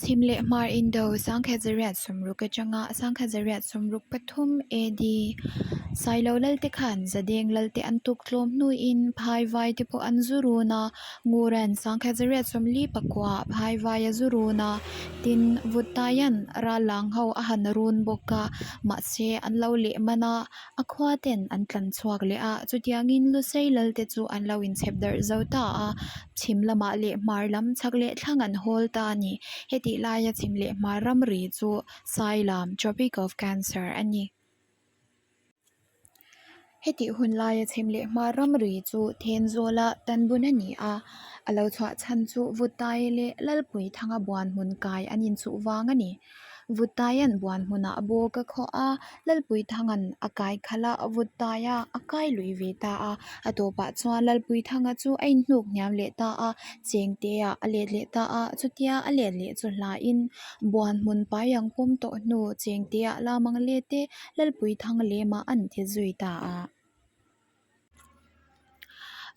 Chhim leh Hmar Indo 1860 atanga 1863 AD Sailo Lalte khan Zadeng Lalte an tuk tlawm hnuin phai vai te pawh an zu run a, Nguran 1849 ah phai vai a zu run a, tin Vuttaian Rallang ho a han run bawk a, mahse an lo leh man a, a khua ten an tlan chhuak leh a, chutiangin Lusei Lalte chu an lo inchhep darh zo ta a. Chhim lamah leh hmar lam chhak leh thlang an hawl ta a ni. Hetih laia chhim leh hmar ramri chu Sailam, Tropic of Cancer, a ni. Hetih hun laia chhim leh hmar ramri chu Thenzawla tanbun a ni a, a lo chhuah chhan chu Vutai leh Lalpuithanga buan hmun kai an inchuh vang a ni. Vuttaia'n buan hmunah bawk a khawh a, Lalpuithanga'n a kai khalh a, Vuttaia a kai lui ve ta a. A tawpah chuan Lalpuithanga chu a inhnuk hniam leh ta a, Chengtea a let leh ta a, chutia a let leh chu hlain buan hmun pai ang pawm tawh hnu Chengtea lam ang let e, Lalpuithang lemah an ti zui ta a.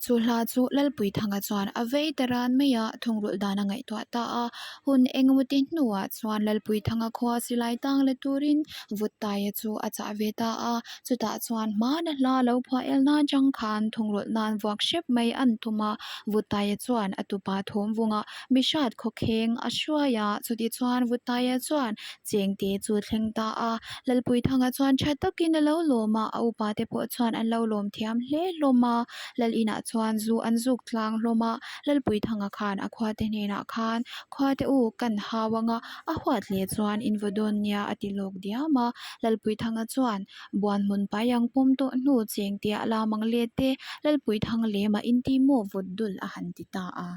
Chu hla chu Lalpuithanga chuan a vei ta ran mai a, thungrulh dan a ngaihtuah ta a. Hun engmawti hnuah chuan Lalpuithanga khua silai tang la turin Vuttaia chu a chah ve ta a. Chutah chuan hmana hla lo phuah el nan chang khan thungrulh nan vuak hrep mai an tum a. Vuttaia chuan a tupa thawmvunga mihrat khawkheng a hruai a, chutichuan Vuttaia chuan Chengte chu thleng ta a, Lalpuithanga chuan tha takin a lo lawm a, a upa te pawh chuan an lo lawm thiam hle hlawm a, Lal inah chuan zu an zuk tlang hlawm a, Lalpuithanga khan a khuate hnenah khan Khuate u kan hau anga a huat hle chuan in vaw dawn nia a ti lawk diam a, Lalpuithanga chuan Buan hmun pai ang pawm tawh hnu Chengtea lam ang let te Lalpuithanga lema inti maw vawt dul a han ti ta a.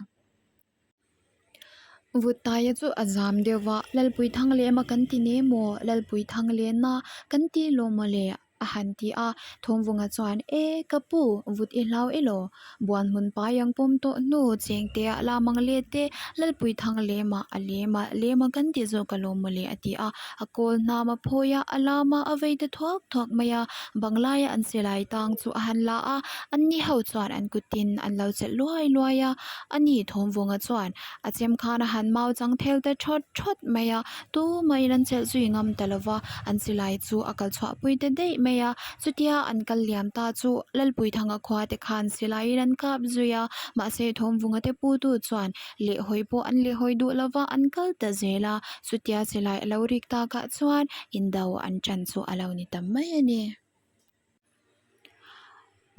Vuttaia chu a zam deuh va, Lalpui Thanglema kan ti ne maw? Lalpui Thanglena kan ti lo maw le? a han ti a. Thawmvunga chuan, E, ka pu, vut i hlau elaw? Buan hmun pai ang pawm tawh hnu chengtea lam ang let te, Lalpui Thanglema a lema lema kan ti zawk alawm maw le? a ti a. A kawl hnam a phawi a, a lam a, a vei ta thuak thuak mai a. Banglaia an silai tang chu a han la a, anni ho chuan an kutin an lo chelh luai luai a. A ni Thawmvunga chuan a chem khan a han mau chang thel ta thawt thawt mai a, tumah in an chelh zui ngam ta lo va, an silai chu a kal chhuah pui ta daih mai a, chutia an kal liam ta chu Lalpuithanga khua te khan silai in an kap zui a, mahse Thawmvunga te pu tu chuan lehhawi pawh an lehhawi duh lo va, an kal ta zel a, chutia silai a lo rik takah chuan indo an tan chu a lo ni ta mai a ni.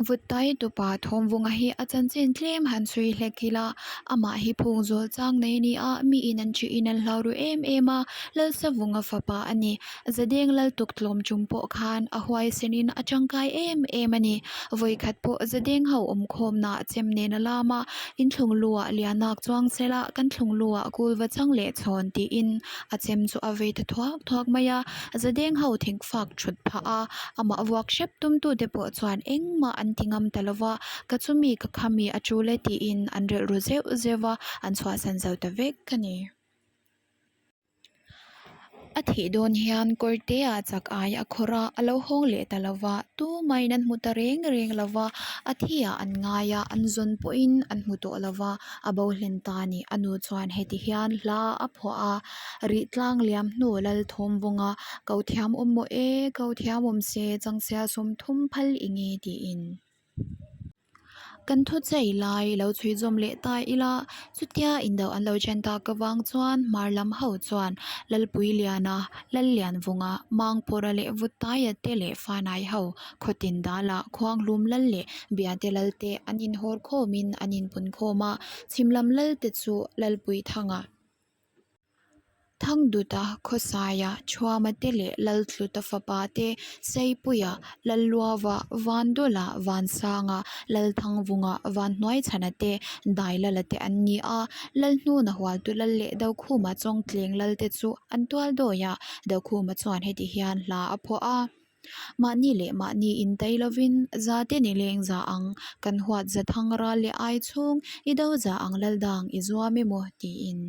Vuttai tupa Thawmvunga hi a chanchin tlem han chhui hlek ila, amah hi phung zawl chang nei a ni a, miin an ṭhihin an hlau ru em em a, Lalsavunga fapa a ni. Zadeng Laltuk tlawm ṭum pawh khan a huaisenin a ṭangkai em em a ni. Vawikhat pawh Zadeng ho awmkhawmnaah chem nen a lam a, Inthlung luah Lianak chuang sela kan thlung luah kul va chang leh chhawn tiin a chem chu a vei ta thuak thuak mai a, Zadeng ho thingfak thut phah a, amah vuak hrep tumtute pawh chuan engmah an ti ngam ta lo va, ka chumi ka khami a tul e tiin an relh ru zeuh zeuh va, an chhuahsan zo ta vek a ni. A thih dawn hian kawrtea chak ai a khawrh a, a lo hawng leh ta lo va, tumahin an hmu ta reng reng lo va, a thiah an ngai a, an zawn pawhin an hmu tawh lo va, a bo hlen ta a ni. A nu chuan heti hian hla a phuah a, Rih tlang liam hnu lal thawm vawnga ko thiam awm maw e, ko thiam awm se changchhia 30 phal i nge tiin. Kan thu chei lai lo chhui zawm leh ta ila, chutia indo an lo then tak avang chuan hmar lam ho chuan Lalpuiliana, Lallianvunga, Mangpawra leh Vuttaia te leh Fanai ho khawtin dala Khuanghlum lal leh Biate lal te an inhawr khawmin an inpun khawm a, chhim lam lal te chu Lalpuithanga. Thangduta, Khawsaia, Thuama te leh Laltluta fapa te, Seipuia, Lalluava, Vandawla, Vansanga, Lalthangvunga, Vanhnuaichhana te, Dailala te an ni a. Lalhnuna Hualtu Lal leh Dokhuma Chawngtleng Lal te chu an tual dawi a, Dokhuma chuan heti hian hla a phuah a. Mahni leh mahni intai lovin za te ni leng za ang, kan huat za thang ral leh ai chhung i do za ang lal dang i zuam emaw tiin.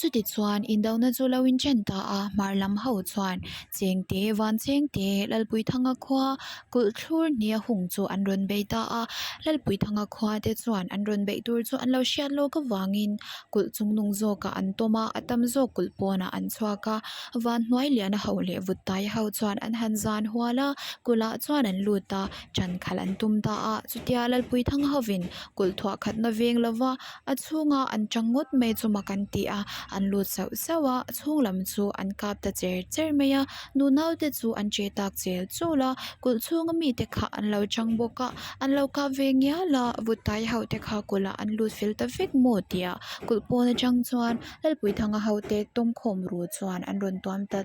Chutichuan, indona chu lo inchen ta a, hmar lam ho chuan Chengte, Vanchengte, Lalpuithanga khua kulh thlur hnia hung chu an rawn bei ta a. Lalpuithanga khua te chuan an rawn beih tur chu an lo hriat lawk avangin kulh chungnung zawkah an tawm a, a tam zawk kulh pawnah an chhuak a. Vanhnuai liana ho leh Vuttai ho chuan an han zan hual a, kulhah chuan an lut a, ṭan khalh an tum ta a. Chutia Lalpuithanga hovin kulh thuah khatna veng lova a chhunga an ṭang ngawt mai chu mak an ti a, an lut sauh sauh a, a chhung lam chu an kap ta cher cher mai a, nu naute chu an che tak chel chul a, kulh chhunga mite kha an lo ṭang bawk a, an lo kap ve ngial a, Vuttai ho te kha kulh ah an lut fel ta vek maw tih ah kulh pawn aṭang chuan Lalpuithanga ho te tawmkhawm ru chuan an rawn tuam ta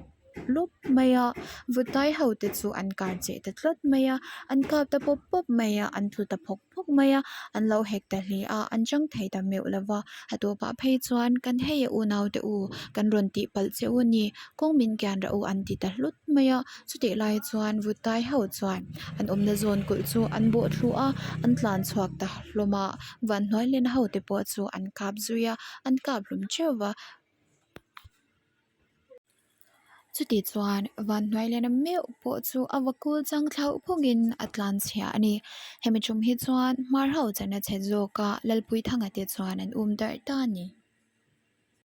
lawp mai a, Vutai ho te chu an kar cheh ta tlat mai a, an kap ta pawp pawp mai a, an tlu ta phawk phawk mai a, an lo hek ta hle a, an chang thei ta meuh lo va, a tawpah phei chuan kan hei a unau te u, kan rawn tih palh che u ni, kawng min kian rah u an ti ta hlut mai a, chutih lai chuan Vutai ho chuan an awmna zawn kulh chu an bawh thlu a, an tlan chhuak ta hlawm a, Vanhnuailena ho te pawh chu an kap zui a, an kap hlum theuh va. Chuti chuan Vanhnuailena meuh pawh chu a va kul chang thlauh phawngin a tlan chhia a ni. Hemi tum hi chuan hmar ho chana chhe zawka Lalpuithanga te chuan an um darh ta a ni.